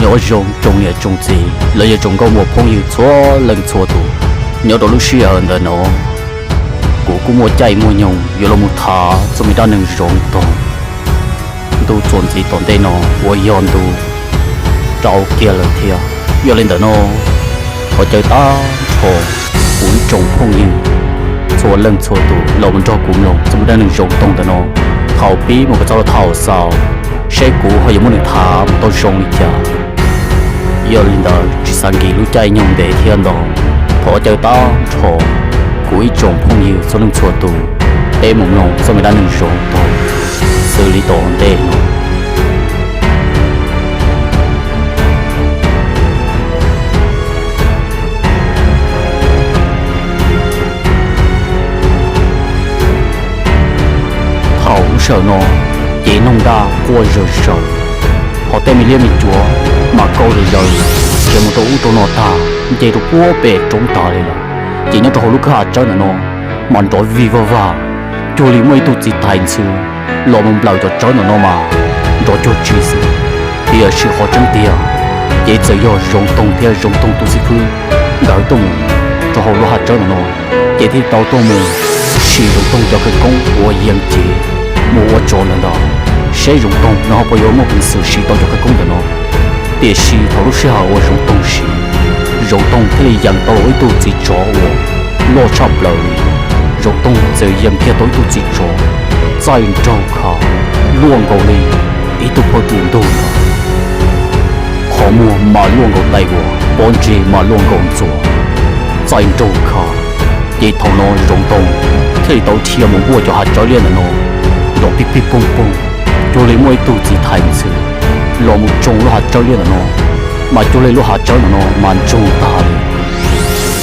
Nyob zoo tsoom niam tsoom txiv los yog tsoom nkauj muam phooj ywg txhua leej txhua tus, nyob rau lub sij hawm ntawm no kuv kuj muaj caij muaj nyoog yuav los mus tham txog me dab neeg Zoov Toog. Ntu txuas ntxiv tom ntej no uas yog ntu rau kiag lawm thiab. Yog li ntawm no, thov caw tag nrho kuv ib tsoom phooj ywg txhua leej txhua tus los mus nrog kuv mloog txog me dab neeg Zoov Toog ntawm no. Thaum pib mus kom txog rau thaum xaus, seb kuv ho yuav muab nws tham mus tau zoo li cas. Yog li ntawd tsis xav nkim lub caij nyoog ntev thiab ntau, thov caw tag nrho kuv ib tsoom phooj ywg txhua leej txhua tus, peb mus mloog txog me dab neeg Zoov Toog xws li tom ntej no. Thaum lub sij hawm no, ces noog daj quaj zawm zaws, hos tej me liab me cuav mas kaum zawm zaws khiav mus rau ub rau no tag, nce rau puag pem roob tag li lawm. Ces nyob rau hauv lub kwj ha tsawb ntawm no mas nrov vig vag vag, cuag li muaj ib tug txiv tais ntxhw los mus nplawm cov tsawb ntawm no mas nrov cuag tsi xwb. Tiam sis qhov tseeb tiag ces txawm yog Zoov Toog thiab Zoov Toog tus xib fwb nkawd tuaj mus rau hauv lub ha tsawb ntawm no, ces thiaj tau tuaj mus sim Zoov Toog cov khawv koob uas yees cev mus ua tsov ntawm ntawd, seb Zoov Toog nws ho puas yuav muaj peev xwm siv tau cov khawv koob ntawm no. Tiam sis thaum lub sij hawm uas Zoov Toog siv, Zoov Toog thiaj li yees tau ib tug txiv tsov uas loj tshaj plaws li. Zoov Toog txawm yees kiag tau ib tug txiv tsov txaij nraug kha, luaj nkaus li ib tug phawj tus ntug ntag. Qhov muag mas luaj nkaus tais uas, pob ntseg mas luaj nkaus ntxuas, txaij nraug kha. Ces thaum no Zoov Toog thiaj li tau dhia mus npuaj cov hav tsawb liab ntawm no nrov pig pig poog poog, cuag li muaj ib tug txiv tais ntxhw los mus tsoo lub hav tsawb liab ntawm no, mas cuag li lub hav tsawb ntawm no mas ntsoog tag li.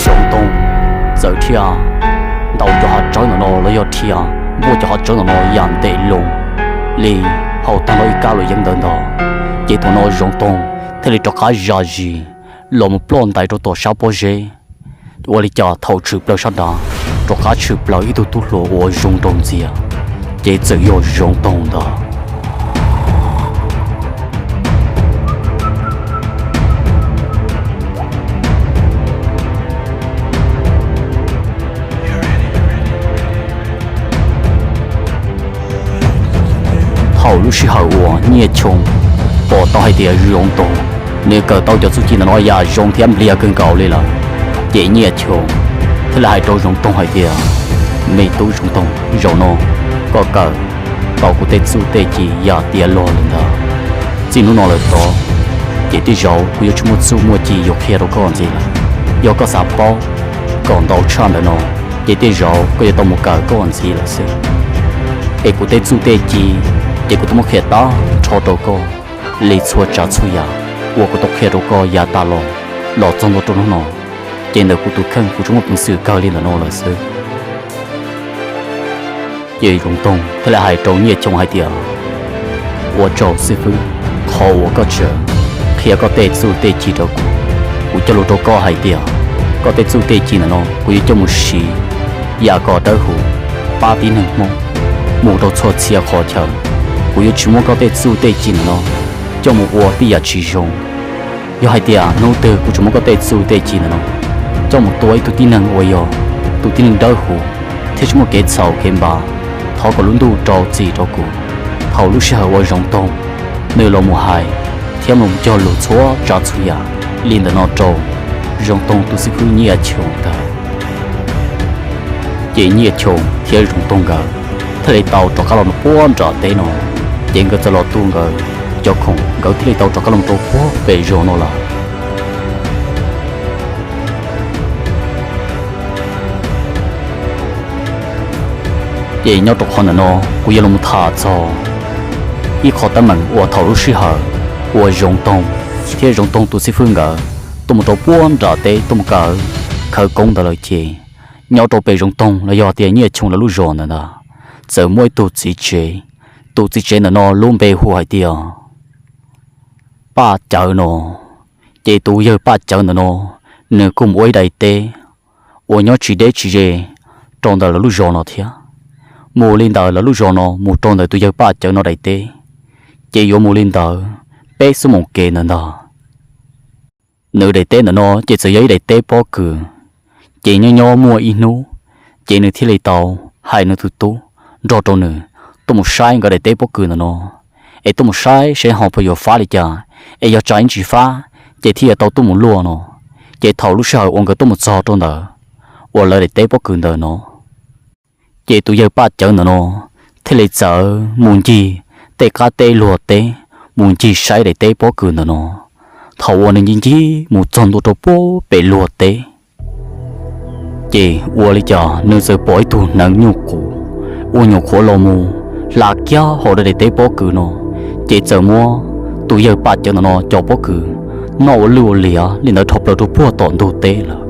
Zoov Toog txawm dhia ntaus cov hav tsawb ntawm no los yog dhia npuaj cov hav tsawb ntawm no yam ntev loo li hauv tag nrho ib kab luam yeeb ntawd ntag. Ces thaum no Zoov Toog thiaj li rov qab zam zis los mus ploj ntais rau tom sab pob zeb. Ua li cas thaum tshwm plaws sab nrad, rov qab tshwm plaws ib tug tub hluas uas zoo nraug ntxiag, ces txawm yog Zoov Toog ntag. Thaum lub sij hawm uas Nyiaj Choo pom tau hais tias Zoov Toog nws kawm tau cov txuj ci ntawm no yam zoo thiab npliag kawg nkaus li lawm, ces Nyiaj Choo thiaj li hais rau Zoov Toog hais tias, me tub Zoov Toog, zaum no koj kawm tau kuv tej txuj tej ci yam tiav log lawm ntag. Txij hnub no lawm tod, ces tej zaum kuv yuav tsis muaj txuj muaj ci yuav qhia rau koj ntxiv lawm. Yog koj xav paub kom ntau tshaj ntawm no, ces tej zaum koj yuav tau mus kawm koj ntxiv lawm xwb. Es kuv tej txuj tej ci, ces kuv twb muab qhia tag nrho rau koj li txhua tsav txhua yam uas kuv tau qhia rau koj yav tas los, los txog ntua rau hnub no, ces ntawm kuv tus kheej kuv tsuas muaj peev xwm kawg li ntawm no lawm xwb. Ces Zoov Toog thiaj li hais rau Nyiaj Choo hais tias, ua tsaug xib fwb, qhov uas koj tseem qhia koj tej txuj tej ci rau kuv. Kuv cog lus rau koj hais tias, koj tej txuj tej ci ntawm no kuv yuav coj mus siv yam kom dawb huv pab tib neeg Hmoob mus rau txhua txhia qhov chaw. Kuv yuav tsis muab koj tej txuj tej ci ntawm no coj mus ua tej yam tsis zoo. Yog hais tias hnub twg kuv tseem muab koj tej txuj tej ci ntawm no coj mus tua ib tug tib neeg uas yog tus tib neeg dawb huv thiab tsis muaj kev txhaum kev npam, thov kom lub ntuj rau txim rau kuv. Thaum lub sij hawm uas Zoov Toog nws los mus hais thiab los cog lus txhua tsav txhua yam li ntawm no rau Zoov Toog tus xib fwb Nyiaj Choo ntag, ces Nyiaj Choo thiab Zoov Toog nkawd thiaj li tau rov qab los rau puag nram teb no. Ces nkawd txawm los tu nkawd cov khoom, nkawd thiaj li tau rov qab los rau puag pem zos no lawm. Ces nyob rau qhov ntawm no kuv yuav los tham txog ib qho teeb meem uas thaum lub sij hawm uas Zoov Toog thiab Zoov Toog tus xib fwb nkawd tuaj mus rau puag nram teb tuaj mus kawm khawv koob ntawd lawm ces, nyob rau pem Zoov Toog los yog tias Nyiaj Choo lawv lub zos ntawd ntag, txawm muaj ib tug txiv tsev. Tus txiv tsev ntawm no lub npe hu hais tias Paj Cawv no. Ces tus yawg Paj Cawv ntawm no, nws kuj mus ua ib daim teb uas nyob tsis deb tsis ze rau ntawm lawv lub zos no thiab. Mus li ntawm lawv lub zos no mus rau ntawm tus yawg Paj Cawv no daim teb, ces yuav mus li ntawd peb xuab moos kev ntawd ntag. nws daim teb ntawm no ces txawm yog ib daim teb pob kws. Ces nyob nyob muaj ib hnub, ces nws thiaj li tau hais nws tus tub nrog rau nws tuaj mus saib nkawd daim teb pob kws ntawm no, es tuaj mus saib seb ho puas yuav fab li cas, es yog tsam ib ntsis fab ces thiaj yuav tau tuaj mus luaj no. Ces thaum lub sij hawm uas nkawd tuaj mus txog rau ntawd uas lawv daim teb pob kws ntawm no, ces tus yawg Paj Cawv ntawm no thiaj li txawm mus ncig tej qab teb luag teb, mus ncig saib daim teb pob kws ntawm no. Thaum uas nws ncig ncig mus txog ntua rau puag pem luag teb, ces ua li cas nws txawm pom ib tug hneev nyuj qus uas nyuam qhuav los mus hla kiag hauv daim teb pob kws no, ces txawm muab tus yawg Paj Cawv ntawm no cov pob kws noj ua lwj ua liam li ntawd dhau plaws rau puag tom ntug teb lawm.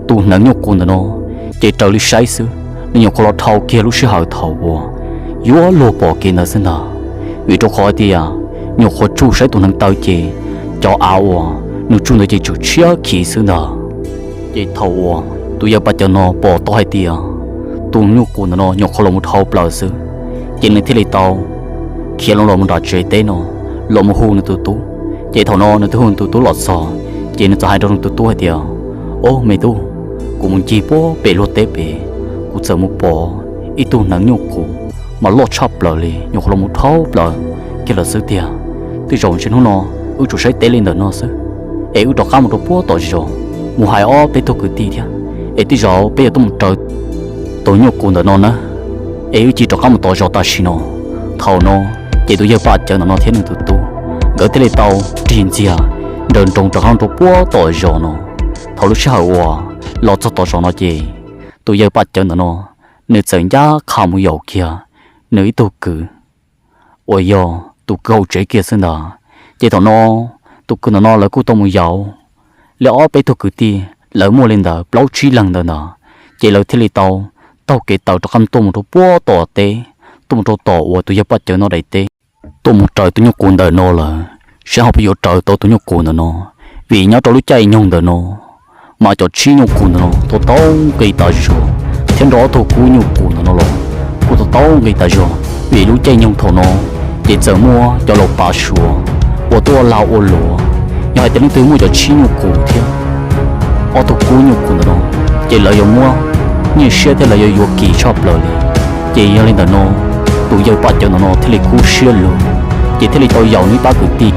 Tus hneev nyuj qus ntawm no ces raws li saib xwb, nws nyuam qhuav los dhau kiag lub sij hawm thaum uas yuav luag pom kev ntawd xwb ntag, vim rau qhov hais tias nyuam qhuav tsuj saib tus hneev taw ces cov av uas nws tsuj ntawd ces tseem tshiab khiv xwb ntag. Ces thaum uas tus yawg Paj Cawv no pom tau hais tias tus nyuj qus ntawm no nyuam qhuav los mus dhau plaws xwb, ces nws thiaj li tau khiav los mus nram tsev teb no los mus hu nws tus tub. Ces thaum no nws twb hu nws tus tub los txog, ces nws txawm hais rau nws tus tub hais tias, Ob me tub, kuv mus ncig puag pem luag teb pem, kuv txawm mus pom ib tug hneev nyuj qus mas loj tshaj plaws li, nyuam qhuav los mus dhau plaws kiag lawm xwb tiag. Tej zaum ntshe hnub no wb tsuas saib teb li ntawm no xwb, es wb rov qab mus rau puag tom zos mus hais ob peb tug kwv tij thiab, es tej zaum peb yuav tuaj mus raws tus nyuj qus ntawm no na, es wb cia rov qab mus tom zos tam sim no. Thaum no ces tus yawg Paj Cawv ntawm no thiab nws tus tub nkawd thiaj li tau rig ntxiag nrawm nroos rov qab rau puag tom zos no. Thaum lub sij hawm uas los txog tom zos no ces tus yawg Paj Cawv ntawm no nws txawm ncaj qha mus yaum kiag nws ib tug kwv uas yog tus kwv hauv tsev kiag xwb ntag. Ces thaum no tus kwv ntawm no lawv kuj tau mus yaum li ob peb tug kwv tij, lawv muaj li ntawd plaub tsib leeg ntawd ntag. Ces lawv thiaj li tau taug kev taws rov qab tuaj mus rau puag tom teb, tuaj mus rau tom uas tus yawg Paj Cawv no daim teb, tuaj mus raws tus nyuj qus ntawm no lawm, seb ho puas yuav raws tau tus nyuj qus ntawm no. Vim nyob rau lub caij nyoog ntawm no mas cov tshib nyuj qus ntawm no tau tau nqi tas zog, thiab nrog ob tug kub nyuj qus ntawm no los kuj tau tau nqi tas zog. Vim lub caij nyoog thaum no ces txawm muaj cov laus pav suav uas tuaj ua lag ua luam, yog hais tias leej twg muaj cov tshib nyuj qus thiab ob tug kub nyuj qus ntawm no, ces lawv yuav muab nyiaj siab thiab lawv yuav yuav kim tshaj plaws li. Ces yog li ntawm no, tus yawg Paj Cawv ntawm no thiaj li kub siab lug, ces thiaj li tau yaum nws ib pab kwv tij,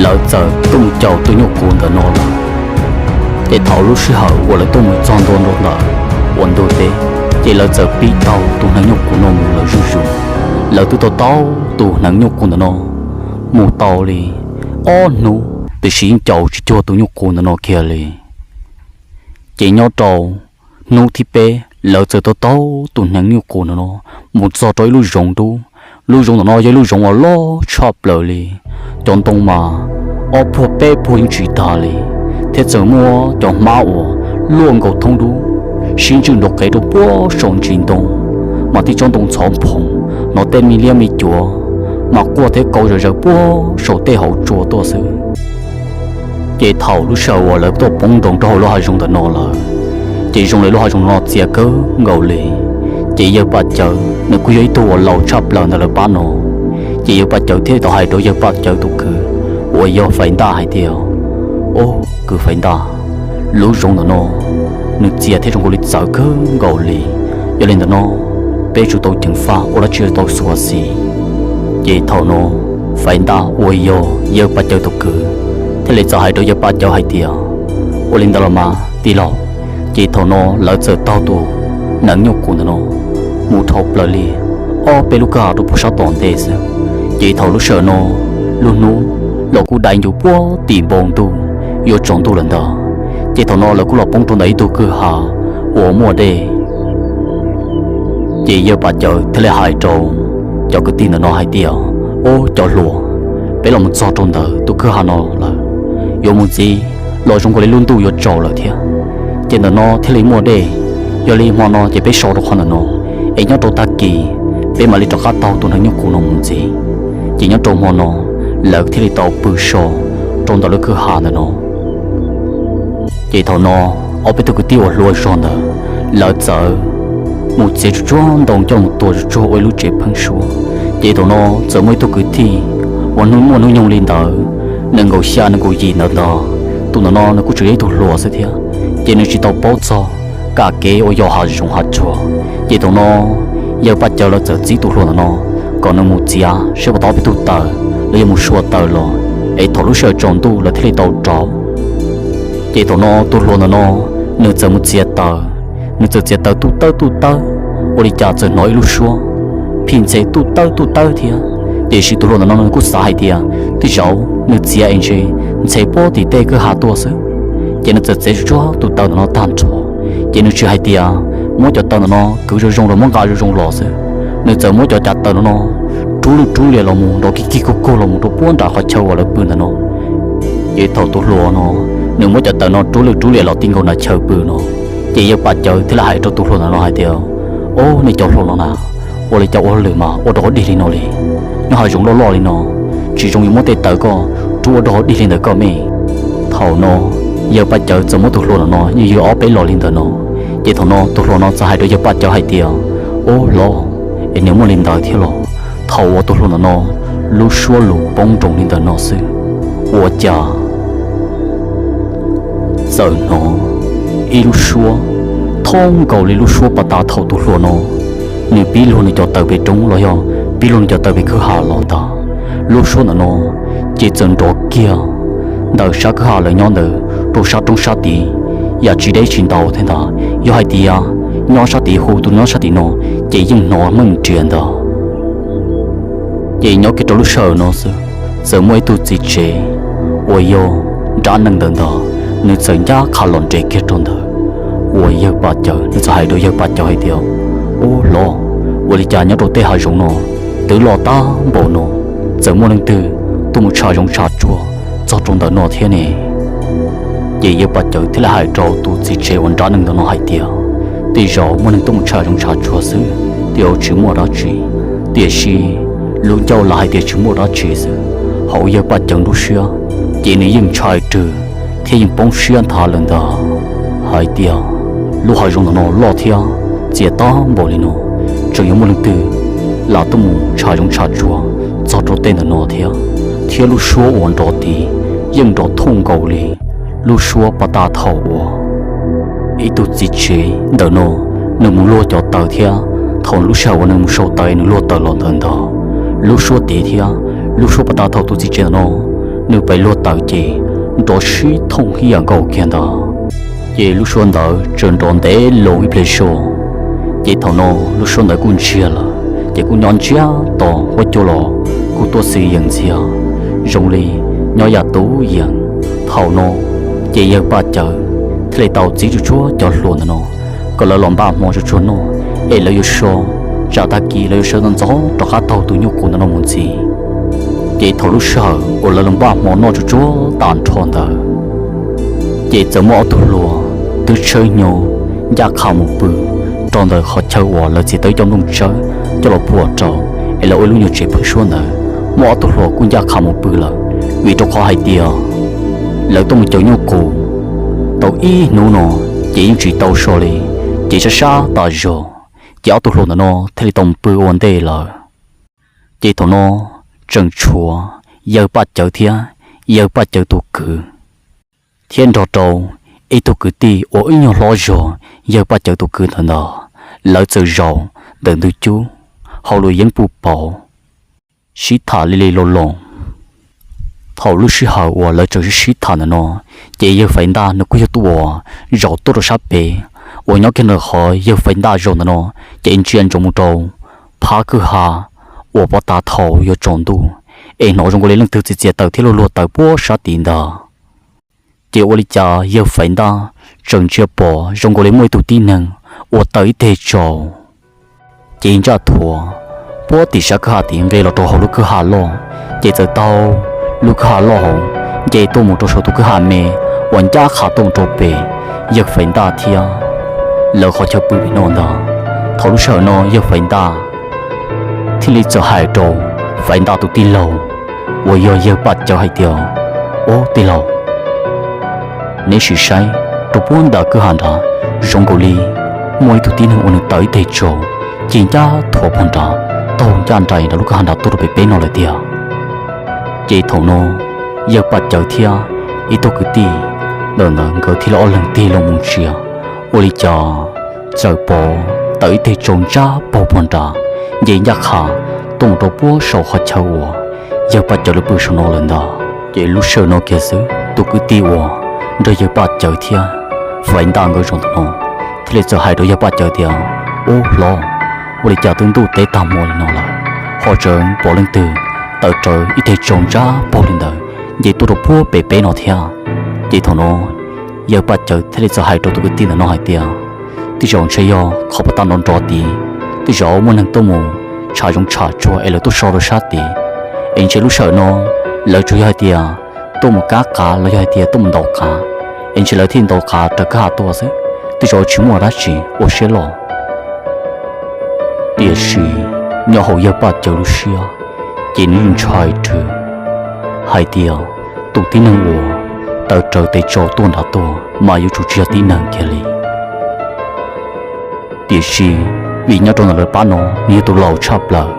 lawv txawm tuaj mus caum tus nyuj qus ntawm no lawm. Ces thaum lub sij hawm uas lawv tuaj mus txog ntua rau ntawm uas ntug teb, ces lawv txawm pib taug tus hneev nyuj qus no mus lawm zuj zus. Lawv twb taug taug tus hneev nyuj qus ntawm no mus tau li ob hnub, tiam sis yeej caum tsis cuag tus nyuj qus ntawm no kiag li. Ces nyob rau hnub thib peb lawv txawm taug taug tus hneev nyuj qus ntawm no mus txog rau ib lub zoov dub. Lub zoov ntawm no yog ib lub zoov uas loj tshaj plaws li, cov ntoo mas ob puag peb puag yeej tsis tag li, thiab txawm muab cov hmab uas luaj nkaus thoob dub sib ntswj nrov qev rau puag saum ntsis ntoo, mas tej tsob ntoo ntxhov phoom, hnov tej me liab me cuav mas quaj thiab kau zom zaws puag saum tej hauv tsua tuaj xwb. Ces thaum lub sij hawm uas lawv tuaj poob nroos rau hauv lub hav zoov ntawm no lawm, ces zoo li lub hav zoov no txias kawg nkaus li. Ces yawg Paj Cawv nws kuj yog ib tug uas laus tshaj plaws ntawm lawv pab no, ces yawg Paj Cawv thiaj tau hais rau yawg Paj Cawv tus kwv uas yog Faiv Ntaj hais tias, Ob kwv Faiv Ntaj, lub zoov ntawm no nws txias thiab zoo nkaus li txawv kawg nkaus li. Yog li ntawm no peb tsum tau ceev faj ua dab tsi tau xuav xis. Ces thaum no Faiv Ntaj uas yog yawg Paj Cawv tus kwv thiaj li txawm hais rau yawg Paj Cawv hais tias, Ua li ntawd los mas tij laug. Ces thaum no lawv txawm taug tus hneev nyuj qus ntawm no mus dhau plaws li ob peb lub kwj ha rau puag sab tom ntej xwb. Ces thaum lub sij hawm no lub hnub los kuj dai ncuv puag tim npoo ntuj yuav tsaus ntuj lawm ntag. Ces thaum no lawv kuj los poob rau ntawm ib tug kwj ha uas muaj dej. Ces yawg Paj Cawv thiaj li hais rau cov kwv tij ntawm no hais tias, Ob cov hluas, peb los mus txog rau ntawm tus kwj ha no lawm, yuav mus ntxiv los zoo nkaus li lub ntuj yuav tsaus lawm thiab. Ces ntawm no thiaj li muaj dej, yog li hmo no ces peb so rau qhov ntawm no, es nyob rau tag kis peb mam li rov qab taug tus hneev nyuj qus no mus ntxiv. Ces nyob rau hmo no lawv thiaj li tau pw so rau ntawm lub kwj ha ntawm no. Ces thaum no ob peb tug kwv tij uas hluas zog ntawd, lawv txawm mus txiav tsuag tsuag ntoo coj los tua tsuag tsuag ua ib lub tsev pheeb suab. Ces thaum no txawm muaj ib tug kwv tij uas hnub muaj hnub nyoog li ntawd nees nkaum xya nees nkaum yim ntawd ntag, Tus ntawm no nws kuj tseem yog ib tug hluas xwb thiab, ces nws tsis tau paub txog kam kev uas yos hav zoov hav tsuag. Ces thaum no yawg Paj Cawv lawv txawm txib tus hluas ntawm no kom nws mus txiav saib puas tau peb tug taws, lawv yuav mus sua taws los, es thaum lub sij hawm tsaus ntuj lawv thiaj li tau rauv. Ces thaum no tus hluas ntawm no nws txawm mus txiav taws, nws txawm txiav taws tuj tawb tuj tawb, ua li cas txawm hnov ib lub suab phim ntxhe tuj tawb tuj tawb thiab. Tiam sis tus hluas ntawm no nws kuj xav hais tias tej zaum nws txiav es ntshe ntxhe puag tim tej kwj ha tuaj xwb. Ces nws txawm txiav tsuag tsuag tus taws ntawm no tag nrho, ces nws tsis hais tias muab cov taws ntawm no kwv zoo zoo los muab nqa zoo zoo los xwb, nws txawm muab cov cav taws ntawm no rub lwj rub liam los mus nrov kig kig kug kug los mus rau puag nram qhov chaw uas lawv pw ntawm no. Ces thaum tus hluas no nws muab cov taws no rub lwj rub liam los ti nkaus nram chaw pw no, ces yawg Paj Cawv thiaj li hais rau tus hluas ntawm no hais tias, Ob, nej cov hluas no na, ua li cas ua hauj lwm mas ua rau dig li no li? Nyob hav zoov loj loj li no, tsis zoo yuav muab tej taws koj rub ua rau dig li ntawm koj me. Thaum no yawg Paj Cawv txawm muab tus hluas ntawm no yws yws ob peb los li ntawm no, ces thaum no tus hluas no txawm hais rau yawg Paj Cawv hais tias, Ob los, es nws muaj li ntawd thiab los? Thaum uas tus hluas ntawm no lub suab lus poob nroos li ntawm no xwb, ua cas txawm hnov ib lub suab thooj nkaus li lub suab pas tas thaum tus hluas no nws pib luag nws cov taws pem roob los yog pib luag nws cov taws pem kwj ha los ntag. Lub suab ntawm no ces txawm nrov kiag ntawm sab kwj ha lawv nyob ntawd rau sab roob sab tid, yam tsis deb tsis ntau thiab ntag. Yog hais tias nyob sab tid hu tus nyob sab tid no ces yeej hnov meej nrias ntag. Ces nyob kiag rau lub sij hawm no xwb, txawm muaj ib tug txiv tsev uas yog nrab neeg ntawd ntag, nws txawm ncaj qha los nres kiag rau ntawd, uas yawg Paj Cawv, nws txawm hais rau yawg Paj Cawv hais tias, Ub los, ua li cas nyob rau tej hav zoov no twb loj tag npaum no, txawm muaj leej twg tuaj mus tshav zoov tshav tsuag txog rau ntawm no thiab ne? Ces yawg Paj Cawv thiaj li hais rau tus txiv tsev uas nrab neeg ntawm no hais tias, Tej zaum muaj neeg tuaj mus tshav zoov tshav tsuag xwb, tej zaum tsis muaj dab tsi. Tiam sis lub ncauj lam hais tias tsis muaj dab tsi xwb, hauv yawg Paj Cawv nruab siab ces nws yeej ntshai rwg thiab yeej poob siab nthav lawm ntag, hais tias lub hav zoov ntawm no loj thiab txias tag npaum li no, tseem yuav muaj leej twg lam tuaj mus tshav zoov tshav tsuag txog rau tej ntawm no thiab, thiab lub suab uas nrov tid yeej nrov thooj nkaus li lub suab pas tas thaum uas ib tug txiv tsev ntawm no nws mus luag cov taws thiab thaum lub sij hawm uas nws mus sau taws nws luag taws los ntawd ntag. Lub suab tid thiab lub suab pas tas thaum tus txiv tsev ntawm no nws pib luag taws ces nrov sib thooj ib yam nkaus kiag ntag. Ces lub suab ntawd tseem nrov ntev loo ib pliag zog, ces thaum no lub suab ntawd kuj ntsiag lawm, ces kuj nyob ntsiag to, huab cua los kuj tuaj xwb yees ntxiag, zoo li nyob yam tub yees. Thaum no ces yawg Paj Cawv thiaj li tau txib tsuag tsuag cov hluas ntawm no kom lawv los npaj hmo tsuag tsuag noj, es lawv yuav so, tsam tag kis lawv yuav sawv ntxov ntxov rov qab taug tus nyuj qus ntawm no mus ntxiv. Ces thaum lub sij hawm uas lawv los npaj hmo noj tsuag tsuag tas nrho ntawd, ces txawm muaj ob tug hluas twb tshawb hnyuv ncaj qha mus pw rau ntawm qhov chaw uas lawv txiav tau ib co nplooj tsawb coj los phuam rau, es lawv ua ib lub nyuag tsev pheeb suab ntawd. Muaj ob tug hluas kuj ncaj qha mus pw lawm, vim rau qhov hais tias lawv tuaj mus caum nyuj qus tau ib hnub no ces yeej tsis tau so li, ces sab sab tas zog, ces ob tug hluas ntawm no thiaj li tau mus pw ua ntej lawm. Ces thaum no tseem tshuav yawg Paj Cawv thiab yawg Paj Cawv tus kwv, thiab nrog rau ib tug kwv tij uas ib nyuag hlob zog yawg Paj Cawv tus kwv ntawd ntag. Lawv txawm zaum ntawm ntug cub hauv luag yeeb puj pauv sib tham li li loo loo. Thaum lub sij hawm uas lawv tseem sib sib tham ntawm no, ces yawg Faiv Ntaj nws kuj yog tus uas zaum tuaj rau sab pem uas nyob kiag ntawm qhov yawg Faiv Ntaj zaum ntawm no, ces ntsia ntsoov mus rau phab kwj ha uas pov tas thaum yuav tsaus ntuj, es hnov zoo nkaus li leej twg txiav txiav taws thiab luag luag taws puag sab tid ntag. Ces ua li cas yawg Faiv Ntaj tseem ntsia pom zoo nkaus li muaj ib tug tib neeg uas taws ib teg tsaus, ces ntsaj thuav puag tim sab kwj ha tid nqis los rau hauv lub kwj ha loj, ces txawm taug lub kwj ha loj hauv nce tuaj mus rau saum tus kwj ha me uas ncaj qha tuaj mus rau pem yawg Faiv Ntaj thiab lawv qhov chaw pw pem no ntag. Thaum lub sij hawm no yawg Faiv Ntaj thiaj li txawm hais rau Faiv Ntaj tus tij laug uas yog yawg Paj Cawv hais tias, Ob tij laug, neb sim saib rau puag nram kwj ha nrad, zoo nkaus li muaj ib tug tib neeg uas nws taws ib teg tsaus, ces ncaj thuav puag nrad taug ncaj nraim nram lub kwj ha nrad tuaj rau pem peb no lawm tiag. Ces thaum no yawg Paj Cawv thiab ib tug kwv tij Ntawm ntawd nkawd thiaj li ob leeg tig loo mus ntsia, ua li cas txawm pom tawm ib teg tsau ntsab paug puag nrad, nce ncaj qha tuaj mus rau puag saum qhov chaw uas yawg Paj Cawv lawv pw saum no lawm ntag. Ces lub sij hawm no kiag xwb tus kwv tij uas nrog yawg Paj Cawv thiab Faiv Ntaj nkawd zaum ntawm no thiaj li txawm hais rau yawg Paj Cawv tias, Ub hlob, ua li cas twb ntuj teb tag hmo li no lawm, ho tseem pom leej twg tawm rawv ib teg tsau ntsab paug li ntawd nce tuaj rau puag pem peb no thiab? Ces thaum no yawg Paj Cawv thiaj li txawm hais rau tus kwv tij ntawm no hais tias, Tej zaum ntshe yog qhov puag ta nrov nrov tid, tej zaum muaj neeg tuaj mus tsham zoov tsham tsuag es lawv tuaj so rau sab tid, es ntshe lub sij hawm no lawv tsuas yog hais tias tuaj mus kab qav los yog hais tias tuaj mus ntaus qav, es ntshe lawv thiaj ntaus qav raws kwj ha tuaj xwb, tej zaum tsis muaj dab tsi, ua siab loj. Tiam sis nyob hauv yawg Paj Cawv lub siab, ces nws yeej ntshai rwg hais tias tus tib neeg uas tawm rawv tes tsau tuaj nrad tuaj mas yuav tsum tsis yog tib neeg kiag li. Tiam sis vim nyob rau ntawm lawv pab no nws yog tus laus tshaj plaws,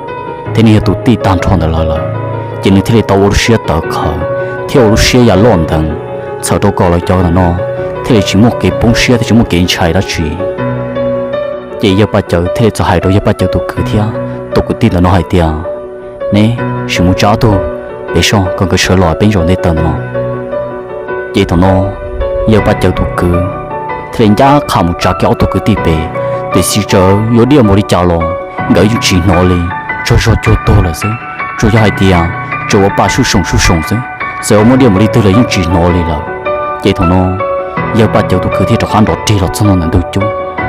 thiab nws yog tus tij tag nrho ntawm lawv lawm, ces nws thiaj li tau ua lub siab tawv qhawv thiab ua lub siab yam loj nteev, txhawm rau kom lawv cov ntawm no thiaj li tsis muaj kev poob siab thiab tsis muaj kev ntshai dab tsi. Ces yawg Paj Cawv thiaj li txawm hais rau yawg Paj Cawv tus kwv thiab tus kwv tij ntawm no hais tias, Neb sim mus tsa ob tug pem soj kom nkawd sawv los peb zaum nte taws ntawm no. Ces thaum no yawg Paj Cawv tus kwv thiaj li ncaj qha mus tsa kiag ob tug kwv tij pem, tiam sis txawm yuav diaj npaum li cas los nkawd yeej tsis hnov li, tsaug zog cuag tuag lawm xwb. Tsuas yog hais tias tseem ua pa suj soom suj soom xwb, txawm ua muaj diaj npaum li twg los yeej tsis hnov li lawm. Ces thaum no yawg Paj Cawv tus kwv thiaj rov qab nrov rig los txog ntua ntawm ntug cub,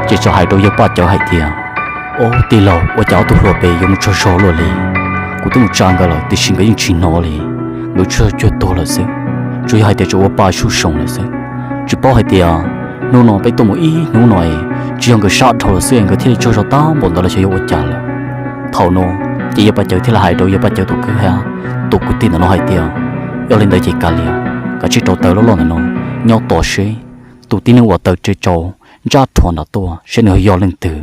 ces txawm hais rau yawg Paj Cawv hais tias, Ob tij laug, ua cas ob tug hluas pem yuav mus tsaug zog luaj li? Kuv twb mus tsa nkawd lawm tiam sis nkawd yeej tsis hnov li, nkawd tsaug zog cuag tuag lawm xwb. Tsuas yog hais tias tseem ua pa suj soom lawm xwb. Tsis paub hais tias hnub no peb tuaj mus ib hnub no es tsis yog nkawd sab dhau lawm xwb es nkawd thiaj li tsaug zog tag npaum ntawd los xyov yuav ua cas lawm. Thaum no ces yawg Paj Cawv thiaj li hais rau yawg Paj Cawv tus kwv thiab tus kwv tij ntawm no hais tias, Yog li ntawd ces kav liam, kav tsij rauv taws loj loj ntawm no nyob tos seb tus tib neeg uas tawm rawv tsau ntsaj rhuav nram tuaj seb nws yog leej twg.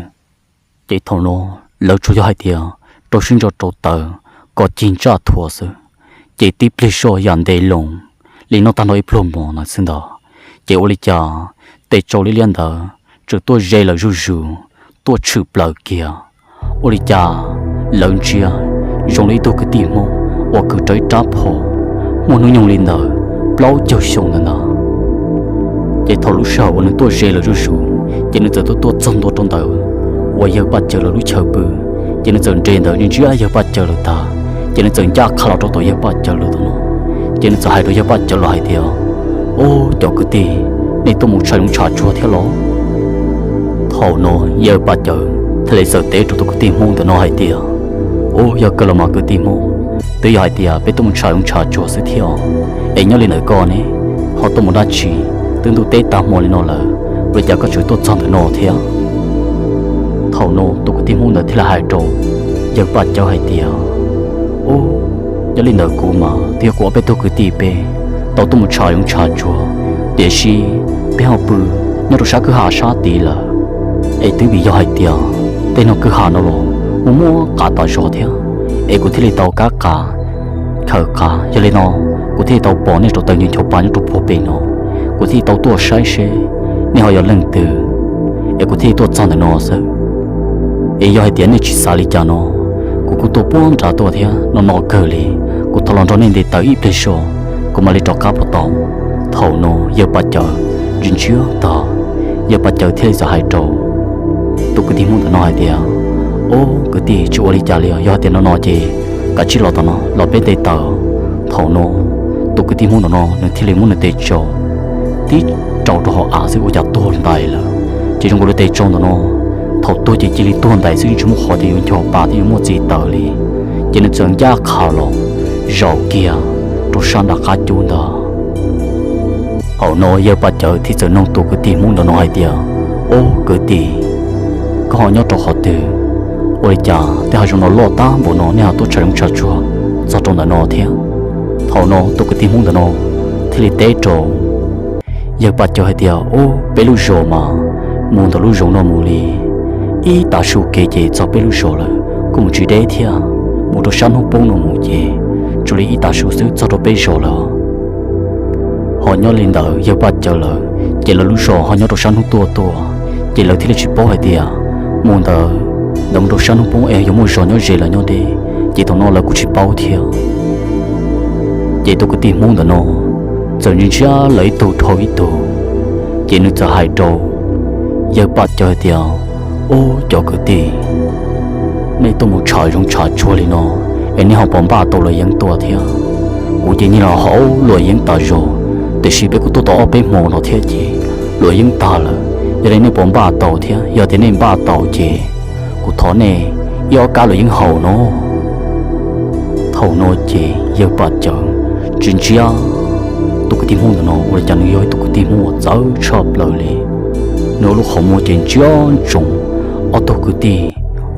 Ces thaum no lawv tsuas yog hais tias rau siab ntso rauv taws kom cig ntsaj thuav xwb, ces tib pliag zoj yam ntev loo li noj tag nrho ib pluag mos ntawd xwb ntag, ces ua li cas tes tsau liab liab ntawd tseem tuaj ze lawm zuj zus, tuaj tshwm plaws kiag. Ua li cas lawv ntsia zoo li ib tug kwv tij Hmoob uas kwv rawv ib rab phom muaj hnub nyoog li ntawm plaub caug xyoo ntawd ntag. Ces thaum lub sij hawm uas nws tuaj ze lawm zuj zus, ces nws txawm tuaj tuaj txog ntua rau ntawm uas yawg Paj Cawv lawv lub chaw pw. Ces nws txawm nres ntawd ntsia yawg Paj Cawv lawv tag, ces nws txawm ncaj qha los rau tom yawg Paj Cawv lawv tom no. Ces nws txawm hais rau yawg Paj Cawv lawv hais tias, Ob cov kwv tij, nej tuaj mus tsham zoov tsham tsuag thiab los? Thaum no yawg Paj Cawv thiaj li txawm teb rau tus kwv tij Hmoob ntawm no hais tias, Ub, yog kawg los mas kwv tij Hmoob, twb yog hais tias peb tuaj mus tsham zoov tsham tsuag xwb thiab, es nyob li ntawm koj ne, ho tuaj mus dab tsi? Twb ntuj teb tag hmo li no lawm, ua li cas koj tseem tuaj txog ntawm no thiab? Thaum no tus kwv tij Hmoob ntawd thiaj li hais rau yawg Paj Cawv hais tias, Ub, nyob li ntawm kuv mas twb yog kuv ob peb tug kwv tij peb tau tuaj mus tsham zoov tsham tsuag, tiam sis peb ho pw nyob rau sab kwj ha sab tid lawm. Es twb vim yog hais tias tej no kwj ha no los muaj muaj qav tas zog thiab, es kuv thiaj li tau kab qav khaws qav. Yog li no kuv thiaj li tau pom nej rauv taws ncho ncho pa nyob rau puag pem no, kuv thiaj li tau tuaj saib seb nej ho yog leej twg, es kuv thiaj li tuaj txog ntawm no xwb. Es yog hais tias nej tsis xav li cas no, kuv kuj tuaj puag nrad tuaj thiab no no kawg li, kuv thov los nrog nej nte taws ib pliag zog, kuv mam li rov qab puas tau? Thaum no yawg Paj Cawv ntsia ntsia tag, yawg Paj Cawv thiaj li txawm hais rau tus kwv tij Hmoob ntawm no hais tias, Ob kwv tij, tsis ua li cas li os, yog hais tias no no ces kav tsij los tom no los peb nte taws. Thaum no tus kwv tij Hmoob ntawm no nws thiaj li muab nws tes tsau tib rau rau hauv av xwb ua cas tuag ntais lawm. Ces zoo nkaus li tes tsau ntawm no thaum tuag ces cia li tuag ntais xwb, yeej tsis muaj qhov tias yuav ncho pa thiab yuav muaj txim tawm li. Ces nws txawm ncaj qha los zaum kiag rau sab nram qab cub ntag. Thaum no yawg Paj Cawv thiaj txawm nug tus kwv tij Hmoob ntawm no hais tias, Ob kwv tij, koj ho nyob rau qhov twg? Ua li cas tej hav zoov no loj tag npaum no nej ho tuaj tsham zoov tsham tsuag txog rau ntawm no thiab? Thaum no tus kwv tij Hmoob ntawm no thiaj li teb rau yawg Paj Cawv hais tias, Ob, peb lub zos mas mus ntawm lub zoov no mus li ib tav su kev ces txog peb lub zos lawm, kuj mus tsis deb thiab. Mus rau sab hnub poob no mus ces tsuas li ib tav su xwb txog rau peb zos lawm. Ho nyob li ntawd yawg Paj Cawv lawv ces lawv lub zos ho nyob rau sab hnub tuaj tuaj, ces lawv thiaj li tsis paub hais tias mus ntawd, ntawd mus rau sab hnub poob es yuav muaj zos nyob ze los nyob deb, ces thaum no lawv kuj tsis paub thiab. Ces tus kwv tij Hmoob ntawm no txawm ntsia ntsia lawv ib tug dhau ib tug, ces nws txawm hais rau yawg Paj Cawv hais tias, Ub, cov kwv tij, nej tuaj mus tshav zoov tshav tsuag li no es nej ho puas npaj tau luam yeeb tuaj thiab? Kuv ces nyiag los haus luam yeeb tas zog, tiam sis peb kuj tuaj tau ob peb hmo no thiab ces luam yeeb tag lawm. Yog li nej puas npaj tau thiab? Yog tias nej npaj tau ces kuv thov nej ib ob kab luam yeeb haus no. Thaum no ces yawg Paj Cawv tsis ntsia tus kwv tij Hmoob ntawm no ua li cas nws yog ib tug kwv tij Hmoob uas txawv tshaj plaws li. Nws ua lub qhov muag ces ntsia ntsoov ob tug kwv tij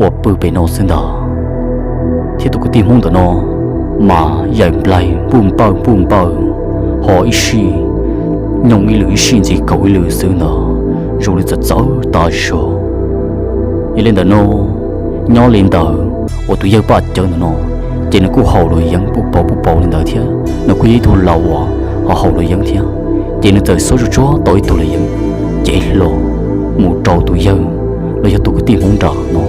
uas pw pem no xwb ntag. Thiab tus kwv tij Hmoob ntawm no mas yaim nplaig npuj npawj npuj npawj, ho ib sij nyooj ib lwm ib sij ntxiv kaus ib lwm xwb ntag, zoo li txawv txawv tas zog. Yog li ntawm no, nyob li ntawd uas tus yawg Paj Cawv ntawm no ces nws kuj haus luam yeeb puj pauv puj pauv li ntawd thiab, nws kuj yog ib tug laus uas ho haus luam yeeb thiab. Ces nws txawm xub tsuag tsuag tau ib tug luam yeeb cev hlo mus rau tus yawg los yog tus kwv tij Hmoob nram no,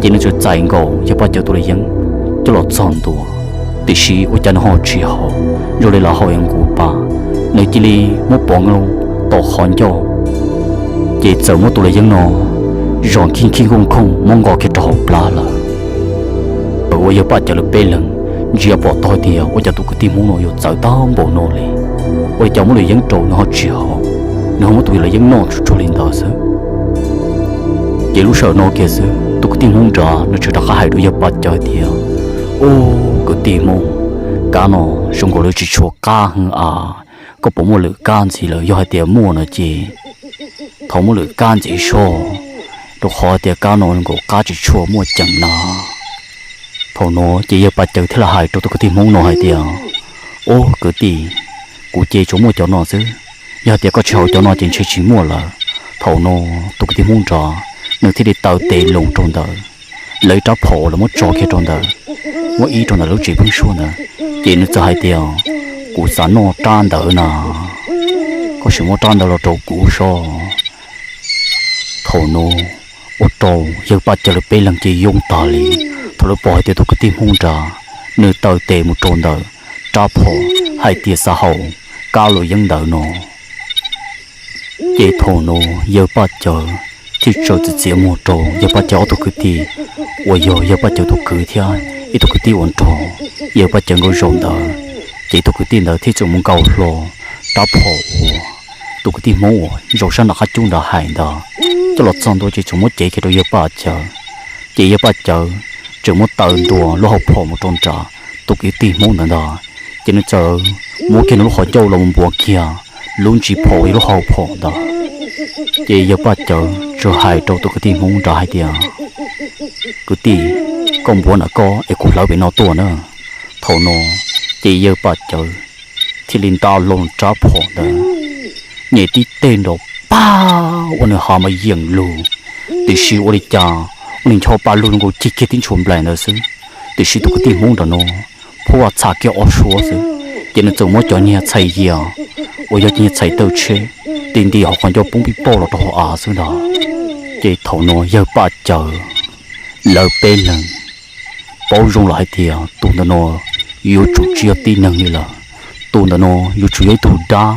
ces nws txawm txais nkaus yawg Paj Cawv tus luam yeeb coj los txog ntua. Tiam sis ua cas nws ho tsis haus, zoo li lawv haus ib nqus pas, nws cia li muab pov nkaus tom qhov ncauj, ces txawm muab tus luam yeeb no zom khij khij nkooj khooj muab nqos kiag rau hauv plab lawm. Thaum uas yawg Paj Cawv lawv peb leeg ntsia pom tau hais tias ua cas tus kwv tij Hmoob no yuav txawv tag npaum no li, ua li cas muab luam yeeb rau nws ho tsis haus, nws ho muab tus luam yeeb noj tsuag tsuag li ntawd xwb. Ces lub sij hawm no kiag xwb tus kwv tij Hmoob nrad nws txawm rov qab hais rau yawg Paj Cawv tias, Ub, kwv tij Hmoob, kab no zoo nkaus li tsis tshua qab heev a, koj puas muaj lwm kab ntxiv lawm? Yog hais tias muaj no ces thov muab lwm kab ntxiv soj, rau qhov tias kab no zoo nkaus qab tsis tshua muaj ceem na. Thaum no ces yawg Paj Cawv thiaj li hais rau tus kwv tij Hmoob no hais tias, Ub, kwv tij, kuv ces tsuas muaj cov no xwb, yog hais tias koj tsis haus cov no ces ntshe tsis muaj lawm. Thaum no tus kwv tij Hmoob nrad nws thiaj li taw tes loo rau ntawm lawv ib rab phom uas lawv muab tso kiag rau ntawm, muab ib rau ntawm lub tsev pheeb suab ntawd, ces nws txawm hais tias, Kuv xav noj rab ntawd na, koj sim muab rab ntawd los rau kuv soj. Thaum no ua rau yawg Paj Cawv lawv peb leeg ces yoo tag li thaum lawv pom hais tias tus kwv tij Hmoob nrad nws taw tes mus rau ntawm rab phom hais tias xav haus kab luam yeeb ntawd no. Ces thaum no yawg Paj Cawv thiaj tsaws txiav txiav muag rau yawg Paj Cawv ob tug kwv tij, uas yog yawg Paj Cawv tus kwv thiab ib tug kwv tij uas nrog yawg Paj Cawv nkauj zaum ntawd. Ces tus kwv tij ntawd thiaj txawm mus nkaus hlo rab phom uas tus kwv tij Hmoob uas zaum sab nram qab cub ntawd hais ntawd coj los txog ntua ces txawm muab cev kiag rau yawg Paj Cawv. Ces yawg Paj Cawv tseem muab taw ntua lub hauv phom mus rau nram tus kwv tij Hmoob ntawd ntag. Ces nws txawm muab kiag nws lub qhov ncauj los mus npuav kiag lub ntsis phom uas yog lub hauv phom ntawd. Ces yawg Paj Cawv txawm hais rau tus kwv tij Hmoob nrad hais tias, Kwv tij, koj npuav ntawm koj es kuv hlawv pem no tuaj na. Thaum no ces yawg Paj Cawv thiaj li nta loo rab phom ntawd, nyem tib teg nrov pag ua nws hav mas yeem lug. Tiam sis ua li cas ua li ncho pa lug zoo nkaus cig kiag tib ntshua nplaim ntawd xwb. Tiam sis tus kwv tij Hmoob nram no phuaj txham kiag ob suab xwb, ces nws txawm muab cov niag txhais yias uas yog cov niag txhais taw tsheb ti nti hauv qhov ncauj poob pij pauj los rau hauv av xwb ntag. Ces thaum no yawg Paj Cawv lawv peb leeg paub zoo lawm hais tias tus ntawm no yuav tsum tsis yog tib neeg li lawm. Tus ntawm no yuav tsum yog ib tug dab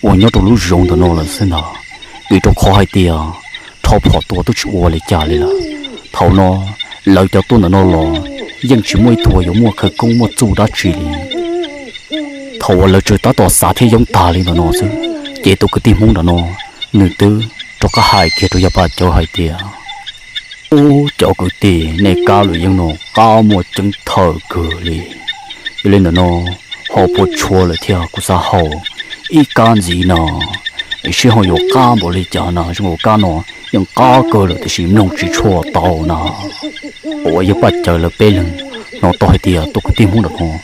uas nyob rau lub zoov ntawm no lawm xwb ntag, vim rau qhov hais tias rho phom tua twb tsis ua li cas li lawm. Thaum no lawv cov tuaj ntawm no los yeej tsis muaj ib tug uas yuav muaj khawv koob muaj txuj dab tsi li. Thaum uas lawv tseem tab tom xav thiab yoob tag li ntawm no xwb, ces tus kwv tij Hmoob ntawm no nws twb rov qab hais kiag rau yawg Paj Cawv hais tias, Ub, cov kwv tij, nej kab luam yeeb no qab muaj ceeb thawj kawg li. Yog li ntawm no ho puas tshua lawm thiab? Kuv xav haus ib kab ntxiv no, es seb ho yuav qab npaum li cas na. Zoo nkaus kab no yeej qab kawg lawm tiam sis mloog tsis tshua tau na. Thaum uas yawg Paj Cawv lawv peb leeg hnov tau hais tias tus kwv tij Hmoob ntawm no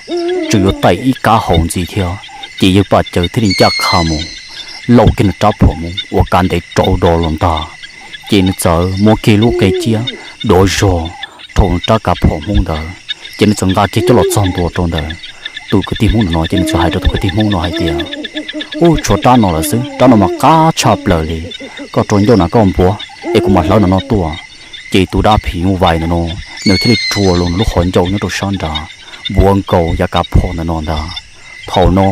tseem yuav taim ib kab haus ntxiv thiab, ces yawg Paj Cawv thiaj li ncaj qha mus lauj kiag nws rab phom mus ua kav ntev rau do los ntag. Ces nws txawm muab kiag lub qe ciab dov zog rau rab kav phom Hmoob ntawd, ces nws txawm nqa kiag coj los txog ntua rau ntawd. tus kwv tij Hmoob no no ces nws txawm hais rau tus kwv tij Hmoob no hais tias, Ub, tshuav rab no lawm xwb, rab no mas qab tshaj plaws li, koj rau ncauj na koj npuav es kuv mam hlawv no no tuaj. Ces tus dab phim nyuj vais ntawm no, nws thiaj li rua los nws lub qhov ncauj nyob rau sab nrad, npuav nkaus yav kav phom ntawm no ntag. Thaum no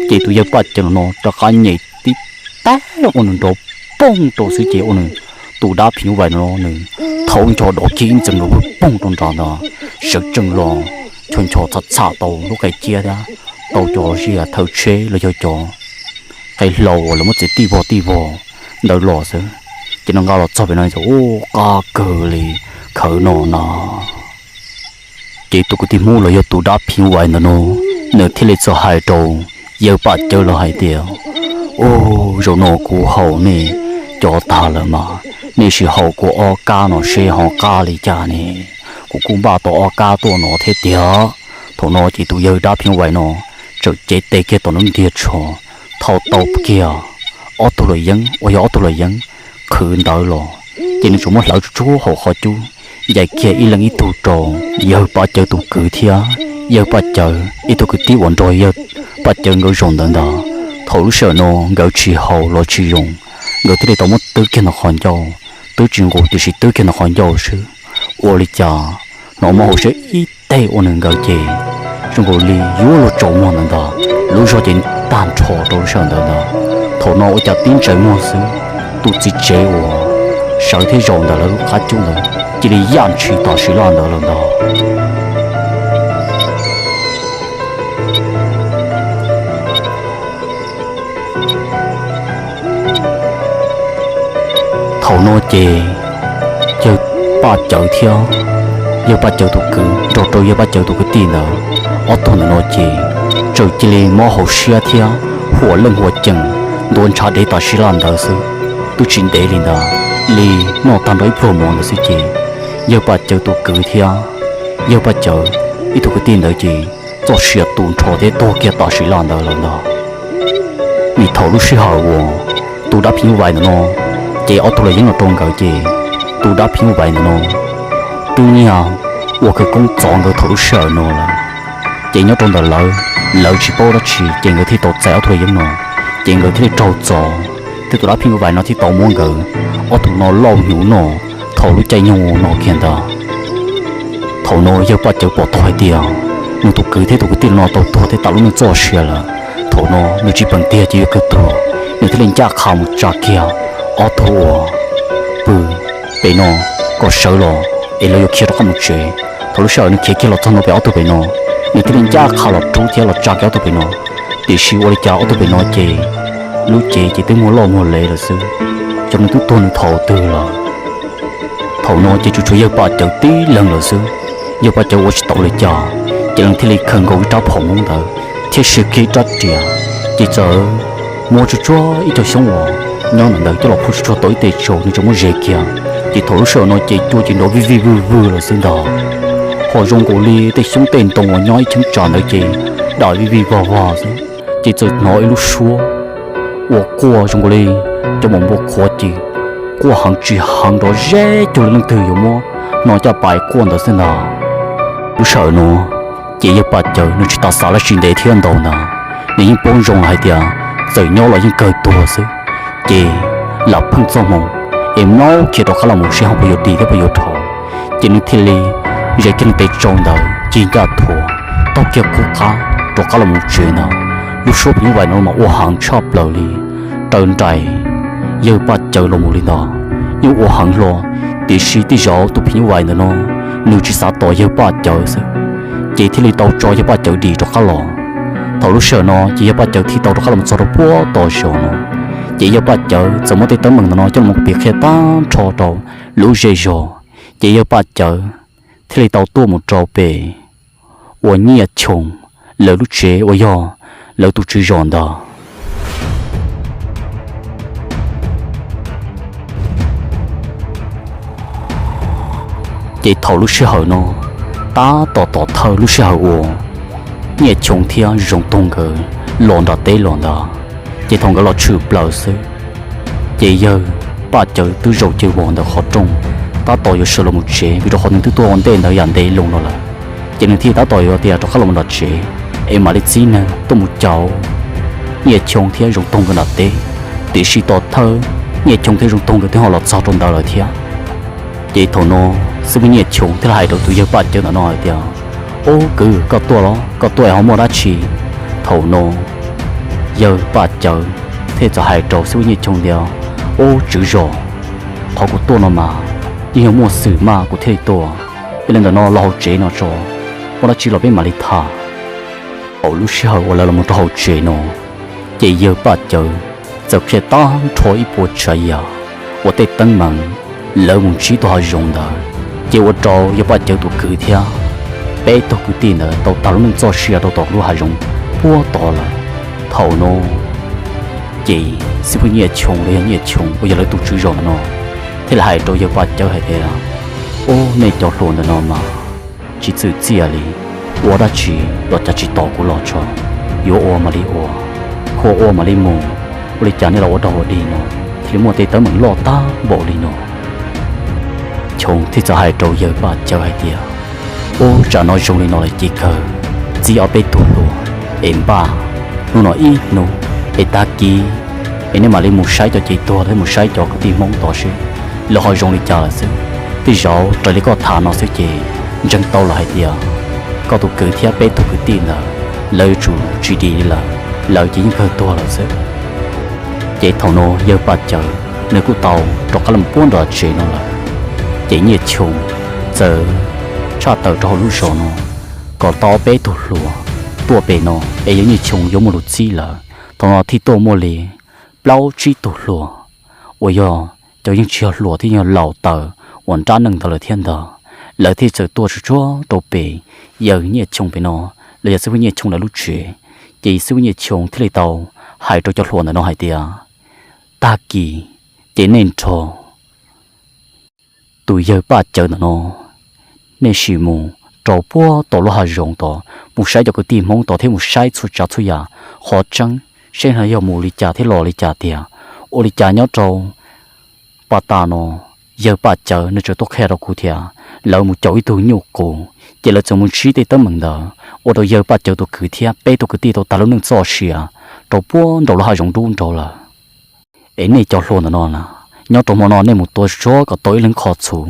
ces tus yawg Paj Cawv no no rov qab nyem tib tag ua nws nrov poog rau xwb ces ua nws, tus dab phim nyuj vais no nws thaub ncho dov kiag ib ntxees nrov poog rau nrad ntag, sawv tsees los ncho ncho txham txham tau lub qe ciab thiab tau cov ziag thawv tsheb los yog cov qe hlau uas lawv muab txiav tij vog tij vog ntawd los xwb. Ces nws nqa los txog pem no ua qab kawg li khawv no na. Ces tus kwv tij Hmoob los yog tus dab phim nyuj vais ntawm no, nws thiaj li txawm hais rau yawg Paj Cawv los hais tias, Ub, zaum no kuv haus nej cov tag lawm mas, nej sim haus kuv ob kab no seb ho qab li cas ne. Kuv kuj npaj tau ob kab tuaj no thiab tiag. Thaum no ces tus yawg dab phim nyuj vais no txawm cev tes kiag tom nws ntiag tsho, thau tau kiag ob tug luam yeeb uas yog ob tug luam yeeb qhwv ntawd los, ces nws tsuas muab hlawv tsuj tsuag hauv qhov cub, ncaim kiag ib leeg ib tug rau yawg Paj Cawv tus kwv thiab yawg Paj Cawv ib tug kwv tij uas nrog yawg Paj Cawv nkawd zaum ntawd ntag. Thaum lub sij hawm no nkawd tsis haus los tsis zoo, nkawd thiaj li tau muab twb kiag ntawm qhov ncauj, twb tsis nqus tiam sis twb kiag ntawm qhov ncauj xwb. Ua li cas hnov mob hauv siab ib teg ua nws nkawd ces zoo nkaus li yuav luag tsaus muag ntawd ntag, lub zog ces tag nrho rau lub sij hawm ntawd ntag. Thaum no ua cas tib ntsais muag xwb, tus txiv tsev uas sawv thiab zaum ntawm lawv lub qab cub ntawd cia li yaj ntshis tam sim laj ntawd lawm ntag. Thaum no ces yawg Paj Cawv thiab yawg Paj Cawv tus kwv nrog rau yawg Paj Cawv tus kwv tij ntawd, ob tug ntawm no ces txawm cia li mob hauv siab thiab huam leej huam ceem ntuav ntshav dev tam sim laj ntawd xwb. Twb tsis ntev li ntawd, li noj tag nrho ib pluag mov ntawd xwb ces yawg Paj Cawv tus kwv thiab yawg Paj Cawv ib tug kwv tij ntawd ces txoj sia tu nrho thiab tuag kiag tam sim laj ntawd lawm ntag. Vim thaum lub sij hawm uas tus dab phim nyuj vais ntawm no cev ob tug luam yeeb los rau nkawd ces tus dab phim nyuj vais ntawm no twb nyiag ua khawv koob txov nkawd thaum lub sij hawm no lawm. Ces nyob rau ntawm lawv, lawv tsis paub dab tsi ces nkawd thiaj tau txais ob tug luam yeeb no, ces nkawd thiaj li raug txov, thiab tus dab phim nyuj vais no thiaj tau muab nkawd ob tug no lauj hnyuv noj thaum lub caij nyoog no kiag ntag. Thaum no yawg Paj Cawv pom tau hais tias nws tus kwv thiab tus kwv tij no tau tuag thiab tas lub neej txoj sia lawm. Thaum no nws tsis peem tiag ces yuav kawg tuag, nws thiaj li ncaj qha mus tsa kiag ob tug uas pw pem no kom sawv los es lawv yuav khiav rov qab mus tsev. Thaum lub sij hawm nws khiav kiag los txog ntua pem ob tug pem no, nws thiaj li ncaj qha los rub thiab los tsa kiag ob tug pem no. Tiam sis ua li cas ob tug pem no ces lub cev ces twb muag loj muag lev lawm xwb, xyov nws twb tuag nws thaum twg lawm. Thaum no ces tsuas tshuav yawg Paj Cawv tib leeg lawm xwb. Yawg Paj Cawv ua tsis tau li cas, ces nws thiaj li khaws nkaus ib rab phom Hmoob ntawd thiab siv kiag ib rab riam, ces txawm muab tsuj tsuag ib co xyoob uas nyob ntawm ntawd coj los phua tsuj tsuag tau ib teg tsaus nws tseem muab zes kiag. Ces thaum lub sij hawm no ces cua ces nrov vij vij vwg vwg lawm xwb ntag. Ho zoo nkaus li tej xyoob tej ntoo uas nyob ib cheeb tsam ntawd ces dam vij vij vog vog xwb. Ces txawm hnov ib lub suab uas quaj zoo nkaus li cov maum npua qhuav ces quaj heev tsis heev nrov zeb cuag li leej twg yuav muab no caj pas quaj ntawd xwb ntag. Lub sij hawm no ces yawg Paj Cawv nws tsis tas xav dab tsi ntev thiab ntau ntag, nws yeej paub zoo hais tias txawm nyob los yeej kawg tuag xwb. Ces lam pheej txoj hmoo es mlaub khiav rov qab los mus seb ho puas yuav dim thiab puas yuav dhau. Ces nws thiaj li zes kiag nws tes tsau ntawd cig ncaj thuav taug kiag qub qab rov qab los mus tsev ntag. Lub suab phim nyuj vais no mas ua heev tshaj plaws li, raws nraim yawg Paj Cawv los mus li ntag. Yeej ua heev hlo, tiam sis tej zaum tus phim nyuj vais ntawm no nws tsis xav tos yawg Paj Cawv xwb, ces thiaj li tau tso yawg Paj Cawv dim rov qab los. Thaum lub sij hawm no ces yawg Paj Cawv thiaj tau rov qab los txog rau puag tom zos no. Ces yawg Paj Cawv txawm muab tej teeb meem ntawm no coj los piav qhia tag nrho rau lub zej zog. Ces yawg Paj Cawv thiaj li tau tuaj mus rau pem uas Nyiaj Choo lawv lub tsev uas yog lawv tus tswv zos ntag. Ces thaum lub sij hawm no, tab tom tom thawj lub sij hawm uas Nyiaj Choo thiab Zoov Toog nkawd los nram teb los ntag, ces thaum nkawd los tshwm plaws xwb, ces yawg Paj Cawv twb zaum caws vos ntawm qhov rooj, tab tom yuav sawv los mus tsev vim rau qhov nws twb tuaj ua ntej ntawd yam ntev loo no lawm, ces nws thiaj tab tom yuav tias rov qab los mus nram tsev. es mam li txib neeg tuaj mus cauv Nyiaj Choo thiab Zoov Toog nkawd nram teb. Tiam sis tos thawj Nyiaj Choo thiab Zoov Toog nkawd twb ho los txog rau ntawd lawm thiab. Ces thaum no xib hwb Nyiaj Choo thiaj li hais rau tus yawg Paj Cawv ntawm no hais tias, Ub kwv, koj tuaj los? Koj tuaj es ho muaj dab tsi? Thaum no yawg Paj Cawv thiaj txawm hais rau xib hwb Nyiaj Choo tias, Ub tswv zos, qhov kuv tuaj no mas yeej yog muaj xwm mas kuv thiaj li tuaj. Yog li ntawm no los hauv tsev no tso, muaj dab tsi los peb mam li tham. Thaum lub sij hawm uas lawv los rau hauv tsev no, ces yawg Paj Cawv txawm qhia tag nrho ib puas tsav yam uas tej teeb meem lawv mus ntsib tau hav zoov ntawd, ces ua rau yawg Paj Cawv tus kwv thiab peb tug kwv tij ntawd tau tag lub neej txoj sia rau tom lub hav zoov puag tod lawm. Thaum no ces xib hwb Nyiaj Choo los yog Nyiaj Choo uas yog lawv tus tswv zos ntawm no thiaj li hais rau yawg Paj Cawv hais tias, Ub, nej cov hluas ntawm no mas tsis txwm txiaj li, ua dab tsi los cas tsis tos kuv los tso, yuav ua mam li ua, khuam ua mam li mus, ua li cas nej los ua dog ua dig no thiaj li muaj tej teeb meem loj tag npaum li no? Choo thiaj txawm hais rau yawg Paj Cawv hais tias, Ub, tsam no zoo li no lawm ces kawg txib ob peb tug hluas es npaj hnub no ib hnub, es tag kis es nej mam li mus saib cov cev tuag thiab mus saib cov kwv tij Hmoob tod seb lawv ho zoo li cas lawm xwb. Tej zaum raws li koj tham no xwb ces ntseeg tau lawm hais tias koj tus kwv thiab peb tug kwv tij ntawd lawv yuav tsum tsis dim li lawm, lawv ces yeej kawg tuag lawm xwb. Ces thaum no yawg Paj Cawv nws kuj tau rov qab los puag nram tsev no lawm. Ces Nyiaj Choo txawm tshaj tawm rau hauv lub zos no kom tau ob peb tug hluas tuaj pem no es yawg Nyiaj Choo yuav muaj lus txib lawm. Thaum no thiaj tuaj muaj li plaub tsib tug hluas uas yog cov yeej tsis yog hluas thiab yog laus taws uas nrab neej ntawd lawm thiab ntag. Lawv thiaj txawm tuaj tsuag tsuag rau pem yawg Nyiaj Choo pem no, los yog xib hwb Nyiaj Choo lawv lub tsev. Ces xib hwb Nyiaj Choo thiaj li tau hais rau cov hluas ntawm no hais tias, Tag kis ces nej nrog tus yawg Paj Cawv ntawm no nej sim mus rau puag tom lub hav zoov tod mus saib cov kwv tij Hmoob tod thiab mus saib txhua tsav txhua yam qhov tseeb seb yog mus li cas thiab los li cas tiag. Ua li cas nyob rau pas tas no yawg Paj Cawv nws tseem tuaj qhia rau kuv tias lawv mus caum ib tug nyuj qus, ces lawv txawm mus ntsib tej teeb meem ntawd ua rau yawg Paj Cawv tus kwv thiab peb tug kwv tij tau tag lub neej txoj sia rau puag nraum lub hav zoov dub nraud lawm. Es nej cov hluas ntawm no na, nyob rau hmo no nej mus tua tsuag kom tau ib leeg qhov txhuv,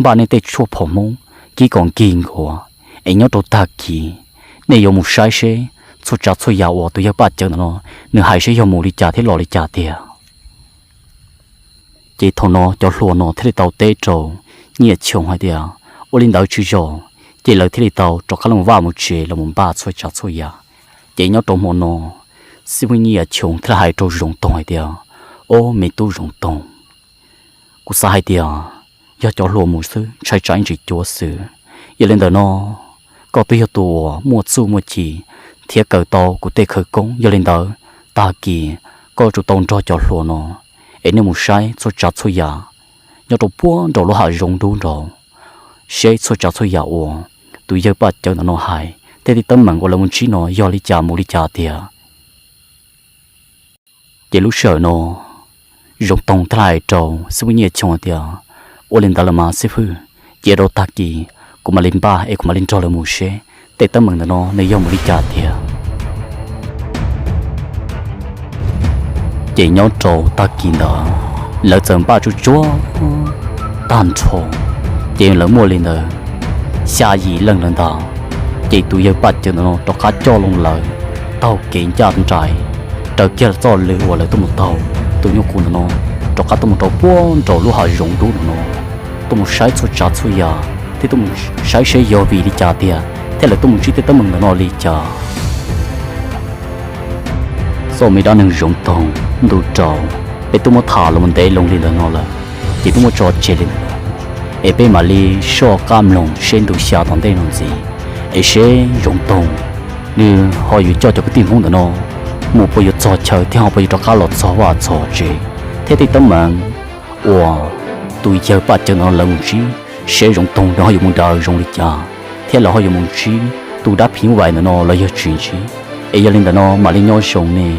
npaj nej tej tshuaj phom Hmoob kib kom nkig nkuav, es nyob rau tag kis nej yuav mus saib seb txhua tsav txhua yam uas tus yawg Paj Cawv ntawm no nws hais seb yog mus li cas thiab los li cas tiag. Ces thaum no cov hluas no thiaj li tau teb rau Nyiaj Choo hais tias, Ua li ntawd tswv zos. Ces lawv thiaj li tau rov qab los vaj mus tsev los mus npaj txhua tsav txhua yam. Ces nyob rau hmo no, xib hwb Nyiaj Choo thiaj li hais rau Zoov Toog hais tias, Ob, me tub Zoov Toog, kuv xav hais tias yog cov hluas mus xwb ntshai tsam ib ntsis cuav xwm. Yog li ntawd no, koj twb yog tus uas muaj txuj muaj ci thiab kawm tau kuv tej khawv koob, yog li ntawd tag kis koj yuav tsum tau nrog cov hluas no es nej mus saib txhua tsav txhua yam nyob rau puag nraum lub hav zoov dub nraud, seb txhua tsav txhua yam uas tus yawg Paj Cawv ntawm no hais, tej tej teeb meem uas lawv mus ntsib no yog li cas mus li cas tiag. Ces lub sij hawm no, Zoov Toog thiaj hais rau xib hwb Nyiaj Choo tias, Ua li ntawd los mas xib hwb, cia rau tag kis kuv mam li npaj es kuv mam li nrog lawv mus seb tej teeb meem ntawm no nws yog mus li cas tiag. Ces nyob rau tag kis ntawd, lawv txawm npaj tsuag tsuag tag nrho, ces lawv muaj li ntawd xya yim leej lawm ntag. Ces tus yawg Paj Cawv ntawm no rov qab coj loo lawv taug kev ncaj nraim raws kiag txoj lw uas lawv tuaj mus taug tus nyuj qus ntawm no, rov qab tuaj mus rau puag nraum lub hav zoov dub ntawm no, tuaj mus saib txhua tsav txhua yam thiab tuaj mus saib seb yog vim li cas tiag thiab lawv tuaj mus ntsib tej teeb meem ntawm no li cas. Xoj me dab neeg Zoov Toog, ntu rau peb twb muab tham los ntev loo li ntawm no lawm, ces twb muab tso tseg li ntawm no, es peb mam li soj qab mloog seb ntu xya tom ntej no ntxiv, es seb Zoov Toog nws ho yuav coj cov kwv tij Hmoob ntawm no mus puas yuav txog chaw thiab ho puas yuav rov qab los txog vaj txog tsev, thiab tej teeb meem uas tus yawg Paj Cawv ntawm no lawv mus ntsib, seb Zoov Toog nws ho yuav mus daws zoo li cas, thiab lawv ho yuav mus ntsib tus dab phim nyuj vais ntawm no los yog tsis ntsib. Es yog li ntawm no mam li nyob zoo nej